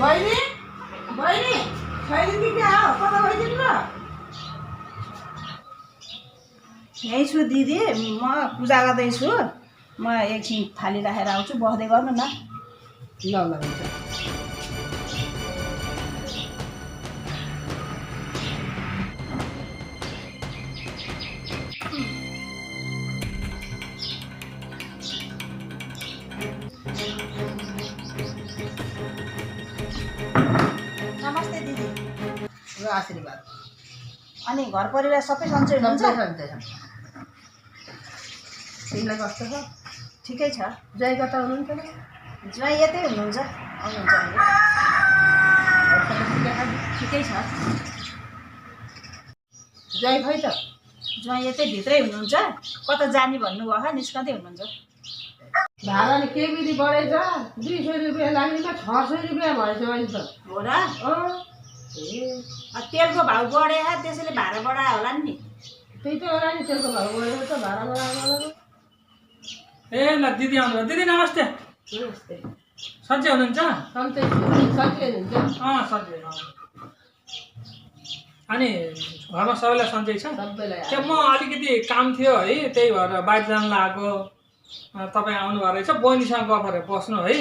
बहिनी बहिनी छैन कि क्या हो कता गइदिनु र यही छु दिदी म पूजा गर्दैछु म एकछिन थाली राखेर आउँछु बस्दै गर्नु न ल ल हुन्छ नमस्ते दिदी ल आशीर्वाद अनि घर परिवार सबै सन्चै हुनुहुन्छ तिमीलाई कस्तो छ ठिकै छ जय कता हुनुहुन्छ र ज्वाइँ यतै हुनुहुन्छ आउनुहुन्छ अहिले ठिकै छ जय खै त ज्वाइँ यतै भित्रै हुनुहुन्छ कता जाने भन्नुभयो निस्कँदै हुनुहुन्छ भाडा नि के बिधि बढेछ 200 रुपियाँ लाग्नेमा 600 रुपियाँ भएछ अहिले त हो र तेलको भाउ बढ्यो त्यसैले भाडा बढायो होला नि त्यही त होला नि तेलको भाउ बढेको त भाडा बढाएको ए ल दिदी आउनु दिदी नमस्ते नमस्ते सन्चै हुनुहुन्छ सन्चै हुनुहुन्छ सन्चै अनि घरमा सबैलाई सन्चै छ सबैलाई त्यो म अलिकति काम थियो है त्यही भएर बाहिर जान लागेको तपाईँ आउनुभएको रहेछ बहिनीसँग गफ गरेर बस्नु है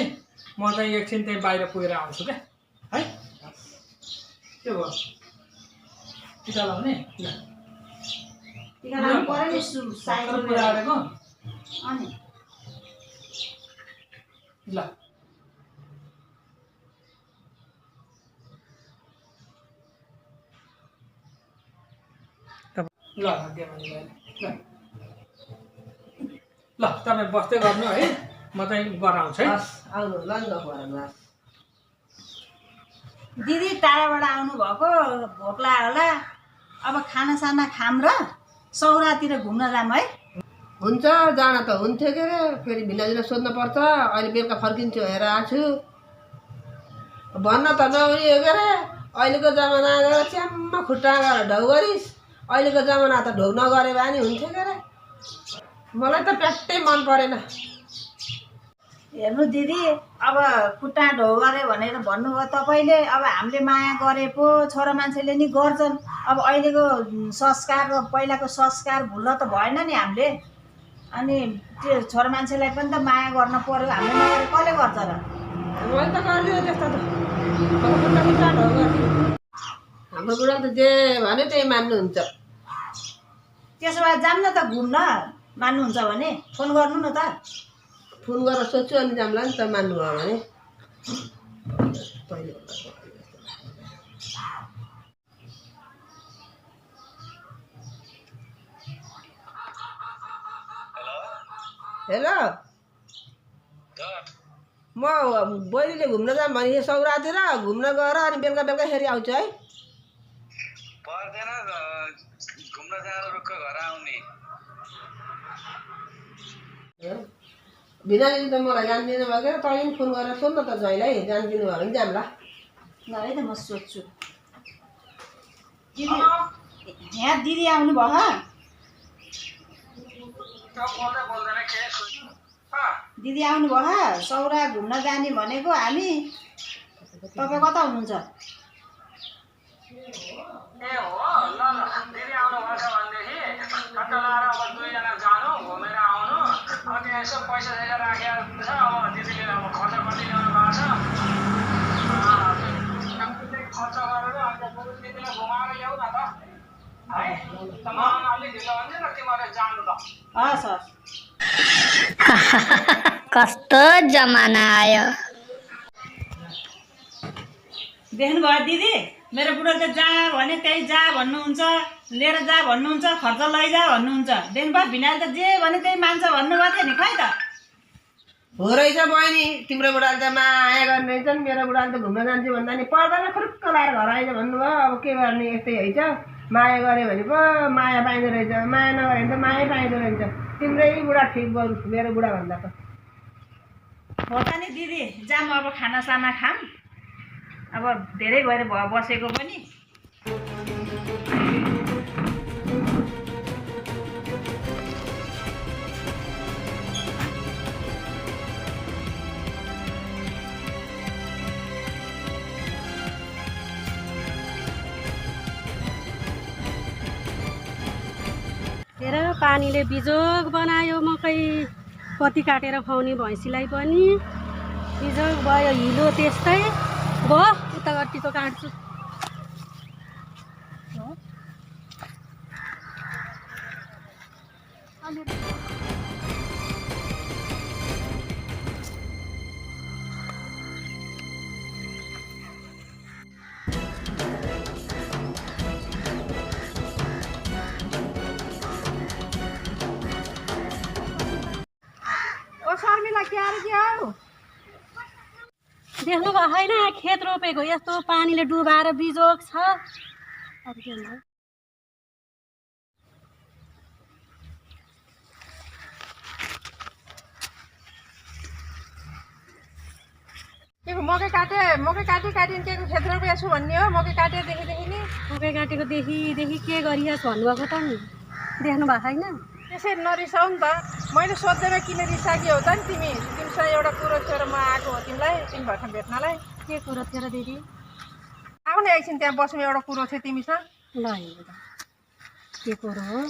म चाहिँ एकछिन त्यहीँ बाहिर पुगेर आउँछु क्या है के भयो टिका लाउने टिका लाउनु पर्यो नि पूजा गरेको अनि ल ल ल तपाईँ बस्दै गर्नु है म चाहिँ गएर आउँछु है आउनु ल नि गफ दिदी टाढाबाट आउनुभएको भोक लाग्यो होला अब खानासाना खाम र सौरातिर घुम्न जाम है हुन्छ जान त हुन्थ्यो के अरे फेरि भिनाजुलाई सोध्नु पर्छ अहिले बेलुका फर्किन्छु हेरेर आएको छु भन्न त नहुने के अरे अहिलेको जमाना गएर च्याम्म खुट्टा गरेर ढौ गरिस् अहिलेको जमाना त ढौ नगरे भए नि हुन्थ्यो के अरे मलाई त प्याट्टै मन परेन हेर्नु दिदी अब खुट्टा ढौ गरे भनेर भन्नुभयो तपाईँले अब हामीले माया गरे पो छोरा मान्छेले नि गर्छन् अब अहिलेको संस्कार र पहिलाको संस्कार भुल्न त भएन नि हामीले अनि त्यो छोरा मान्छेलाई पनि त माया गर्न पर्यो हामीले नगरे कसले गर्छ र मैले त गर्दिनँ त्यस्तो त खुट्टा खुट्टा ढौ गर्छु हाम्रो बुढा त जे भन्यो त्यही मान्नुहुन्छ त्यसो भए जाऊँ न त घुम्न मान्नुहुन्छ भने फोन गर्नु न त फोन गरेर सोध्छु अनि जाउँला नि त मान्नुभयो भने हेलो म बहिनीले घुम्न जाऊँ भने सौरातिर घुम्न गएर अनि बेलुका बेलुका फेरि आउँछु है पर्दैन घुम्न जानु रुक्क घर आउने भिनाले त मलाई जान्दिनु भयो क्या तैँले पनि फोन गरेर सोध्न त जहिल्यै जान्दिनु भयो भने जाउँला ल है त म सोध्छु दिदी यहाँ दिदी आउनु भयो दिदी आउनु भयो सौरा घुम्न जाने भनेको हामी तपाईँ कता हुनुहुन्छ ए हो ल ल दिदी आउनु भएको भनेदेखि टट्ट लाएर अब दुईजना जानु घुमेर आउनु अनि यसो पैसा दिएर राखेको छ अब दिदीले अब खर्च कति ल्याउनु भएको छ खर्च गरेर अन्त दिदीलाई घुमाएर ल्याउ न त है त मलाई अलिक ढिलो हुन्छ न तिमीहरूले जानु त हस् हस् कस्तो जमाना आयो देख्नुभयो दिदी मेरो बुढो त जा भने त्यही जा भन्नुहुन्छ लिएर जा भन्नुहुन्छ खर्च लैजा भन्नुहुन्छ देख्नुभयो भिनाले त जे भने त्यही मान्छ भन्नुभएको थियो नि खै त हो रहेछ बहिनी तिम्रो बुढाले त माया गर्ने रहेछन् मेरो बुढाले त घुम्न जान्छु भन्दा नि पर्दैन खुरुक्क लाएर घर आइज भन्नुभयो अब के गर्ने यस्तै है माया गऱ्यो भने पो माया पाइँदो रहेछ माया नगऱ्यो भने त माया पाइँदो रहेछ तिम्रै बुढा ठिक बरु मेरो बुढा भन्दा त हो त नि दिदी जाम अब खानासाना खाम अब धेरै भएर बसेको पनि पानीले बिजोग बनायो मकै, कति काटेर खुवाउने भैँसीलाई पनि बिजोग भयो। हिलो त्यस्तै भयो। उता गट्टीको काट्छु। ओ शर्मिला के अरे के हौ? देख्नु भएको छैन खेत रोपेको यस्तो पानीले डुबाएर बिजोग छ। अब के भन्नु? के मकै काटिन् के खेत रोपेको छु भन्ने हो? मकै काटेदेखि नि मकै काटेको देखि के गरिरहेको भन्नुभएको त नि, देख्नु भएको छैन? त्यसरी नरिसाउ नि त। मैले सोध्दैमा किन रिसाकी हो त नि तिमी? तिमीसँग एउटा कुरो थियो र म आएको हो तिमीलाई, तिमी भर्खर भेट्नलाई। के कुरो थियो र दिदी? आऊ न एकछिन त्यहाँ बस्नु, एउटा कुरो थियो तिमीसँग। ल हेर के कुरो हो?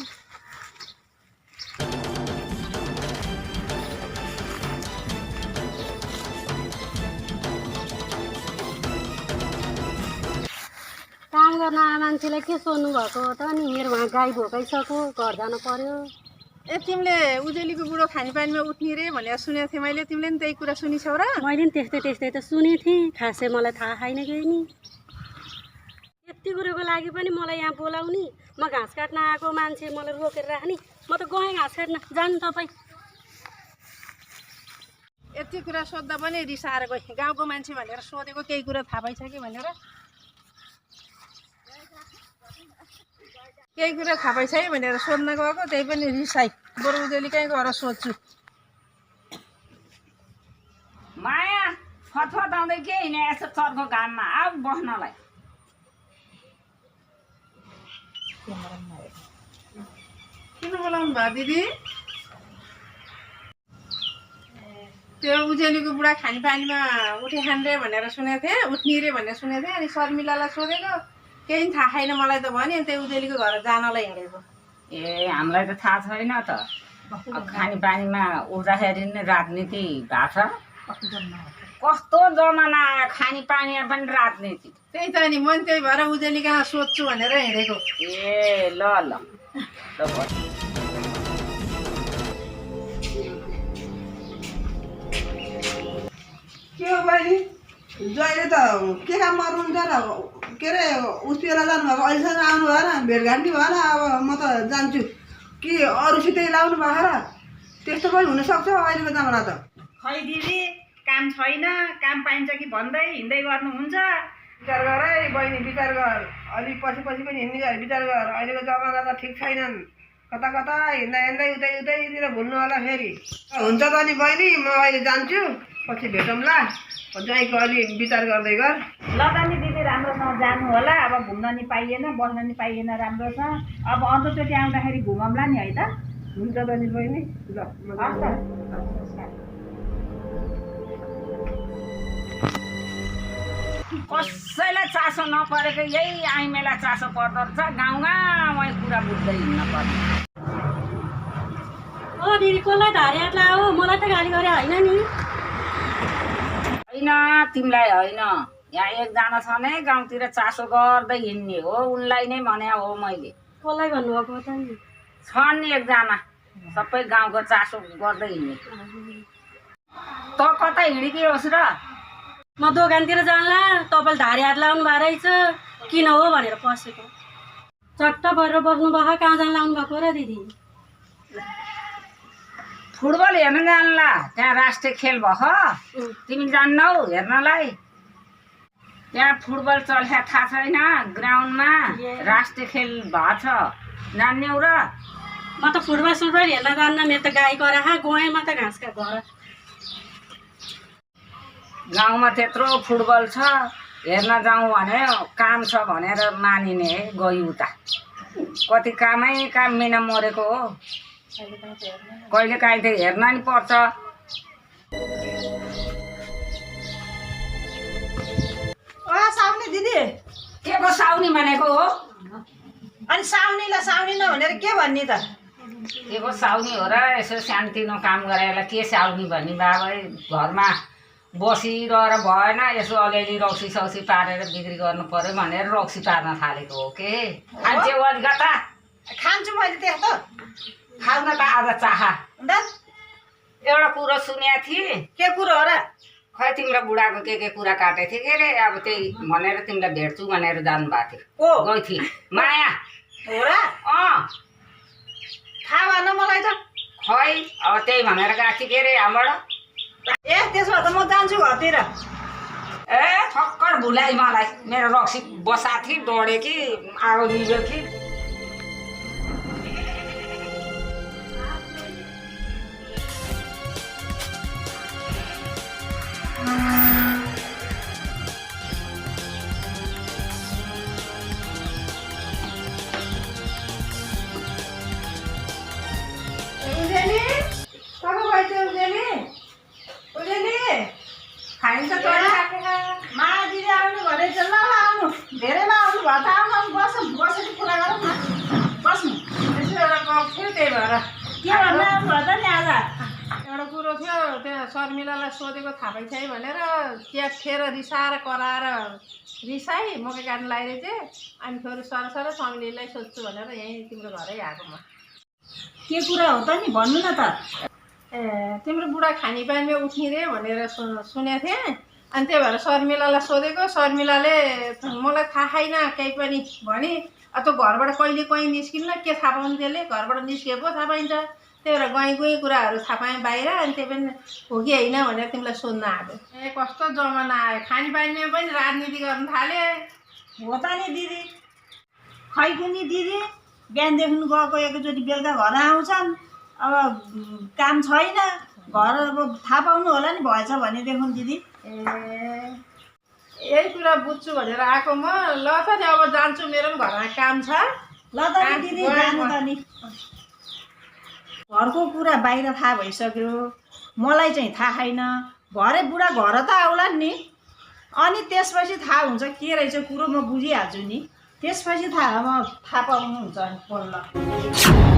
काम गर्न आए मान्छेलाई के सोध्नु भएको हो त नि? मेरो वहाँ गाई भोकाइसक्यो, घर जानु पर्यो। ए तिमीले उजेलीको बुढो खानेपानीमा उठ्ने रे भनेर सुनेको थिएँ मैले। तिमीले नि त्यही कुरा सुनिछौ र? मैले नि त्यस्तै त सुनेको थिएँ, खासै मलाई थाहा छैन केही नि। यति कुरोको लागि पनि मलाई यहाँ बोलाउने? म घाँस काट्न आएको मान्छे मलाई रोकेर राख्ने? म त गएँ घाँस काट्न। जानु तपाईँ। यति कुरा सोद्धा पनि रिसाएर गएँ। गाउँको मान्छे भनेर सोधेको, केही कुरा थाहा पाइछ कि भनेर। केही कुरा थाहा पाइछ है भनेर सोध्न गएको, त्यही पनि रिसाई। बरु उजेली कहीँ गएर सोध्छु। माया फतफत आउँदै के हिँडे यस्तो चर्को घाममा? आऊ बस्नलाई। किन बोलाउनु भयो दिदी? त्यो उजेलीको बुढा खानेपानीमा उठे खान रे भनेर सुनेको थिएँ, उठ्ने रे भनेर सुनेको थिएँ। अनि शर्मिलालाई सोधेको, केही थाहा छैन मलाई त भन्यो। त्यही उजेलीको घर जानलाई हिँडेको। ए हामीलाई त थाहा छैन त। खानेपानीमा उठ्दाखेरि नै राजनीति भएको छ। कस्तो जमाना आयो, खानेपानीमा पनि राजनीति। त्यही त नि, मैले त्यही भएर उजेली कहाँ सोध्छु भनेर हिँडेको। ए ल ल के हो बहिनी? जहिले त के काम गर्नुहुन्छ र? के अरे उस्पिएर जानुभएको, अहिलेसम्म आउनु भएन, भेटघाट नि भएन। अब म त जान्छु कि अरूसितै लाउनु भएको र? त्यस्तो पनि हुनसक्छ अहिलेको जमाना त। खै दिदी, काम छैन, काम पाइन्छ कि भन्दै हिँड्दै गर्नुहुन्छ। विचार गर है बहिनी, विचार गर। अलिक पछि पनि हिँड्ने गएर विचार गर। अहिलेको जमाना त ठिक छैनन्। कता कता हिँड्दै उतैतिर भुल्नु होला फेरि। हुन्छ त नि बहिनी, म अहिले जान्छु, पछि भेटौँला। ज्वाइँको अलि विचार गर्दै गर। ल त नि दिदी, राम्रोसँग जानु होला। अब घुम्न नि पाइएन, बस्न नि पाइएन राम्रोसँग। अब अर्कोचोटि आउँदाखेरि घुमौँला नि है त। हुन्छ त नि बहिनी। ल म जान्छु। कसैलाई चासो नपरेको यही आइमेलाई चासो पर्दो रहेछ। गाउँ गाउँमै कुरा बुझ्दै हिँड्न पर्ने। ओ दिदी, कसलाई धारे हात लाओ? मलाई त गाली गरे होइन नि? होइन तिमीलाई होइन, यहाँ एकजना छ नै गाउँतिर चासो गर्दै हिँड्ने हो, उनलाई नै भने हो मैले। कसलाई भन्नुभएको त नि? छन् नि एकजना, सबै गाउँको चासो गर्दै हिँड्ने। त कता हिँडेकी होस् र? म दोकानतिर जानला, तपाईँले धारे हात लाउनु भएको रहेछ, किन हो भनेर पसेको। चट्ट गरेर बस्नु भएको, कहाँ जान लाउनु भएको र दिदी? फुटबल हेर्न जान्ला, त्यहाँ राष्ट्रिय खेल भयो। तिमी जान्नौ हेर्नलाई? त्यहाँ फुटबल चल्छ थाहा छैन? ग्राउन्डमा राष्ट्रिय खेल भएको छ, जान्यौ र? म त फुटबल हेर्न जान्न। मेरो त गाई कराहा गएँ म त घाँस काट घर। गाउँमा त्यत्रो फुटबल छ, हेर्न जाउँ भने काम छ भनेर मानिने गई उता। कति कामै काम बिना मरेको हो। कहिले काहीँ त हेर्न नि पर्छ। ओ साउनी दिदी, के को साउनी भनेको हो? अनि साउनीलाई साउनी नभनेर के भन्ने त? के पो साउनी हो र यसो सानोतिनो काम गरेर के साउनी भन्ने बाबै घरमा बसिरहेर भएन यसो अलिअलि रक्सी सौसी पारेर बिक्री गर्नु पर्यो भनेर रक्सी पार्न थालेको हो के मान्छे अलिकता खान्छु मैले त्यस्तो खाउन त आज चाह एउटा कुरो सुनेको थिएँ के कुरो हो र खै तिम्रो बुढाको के कुरा काटेको थिएँ के अरे अब त्यही भनेर तिमीलाई भेट्छु भनेर जानुभएको थियो ओ गइ थिएँ माया हो र थाहा भएन मलाई त खै अब त्यही भनेर गएको थिएँ के अरे यहाँबाट ए त्यसो भए त म जान्छु घरतिर ए ठक्कर भुलाइ मलाई मेरो रक्सी बसाएको थिएँ डढ्यो कि आगो निभ्यो कि खाइन्छ तोरी राखेका माया दिदी आउनु भनेछ ल आउनु धेरैमा आउनु भयो त आउनु बसेर कुरा गरौँ न बस्नु यसो एउटा गफ थियो त्यही भएर के भन्नु आउनु भयो त नि आज एउटा कुरो थियो त्यहाँ शर्मिलालाई सोधेको थाहा पाइछ है भनेर त्यहाँ फेर रिसाएर कराएर रिसाई मकै काट्नु लगाइरहेको थिएँ अनि फेरि सरसर समिलीलाई सोध्छु भनेर यहीँ तिम्रो घरै आएको म के कुरा हो त नि भन्नु न त ए तिम्रो बुढा खानेपानीमा उठ्ने रे भनेर सुनेको थिएँ अनि त्यही भएर शर्मिलालाई सोधेको शर्मिलाले मलाई थाहा छैन केही पनि भने अब त्यो घरबाट कहिले कहीँ निस्किन्न के थाहा पाउनु त्यसले घरबाट निस्किए पो थाहा पाइन्छ त्यही भएर गएँ कुराहरू थाहा पाएँ बाहिर अनि त्यही पनि हो कि होइन भनेर तिमीलाई सोध्न आएको ए कस्तो जमाना आयो खानेपानीमा पनि राजनीति गर्नु थाले हो त नि दिदी खै कुनी दिदी बिहानदेखि गएको एकचोटि बेलुका घर आउँछन् अब काम छैन घर अब थाहा पाउनु होला नि भएछ भनेदेखि दिदी ए यही कुरा बुझ्छु भनेर आएको म ल त नि अब जान्छु मेरो पनि घरमा काम छ ल त नि दिदी जानु त नि घरको कुरा बाहिर थाहा भइसक्यो मलाई चाहिँ थाहा छैन भरे बुढा घर त आउला नि अनि त्यसपछि थाहा हुन्छ के रहेछ कुरो म बुझिहाल्छु नि त्यसपछि थाहा पाउनुहुन्छ अनि बोल्न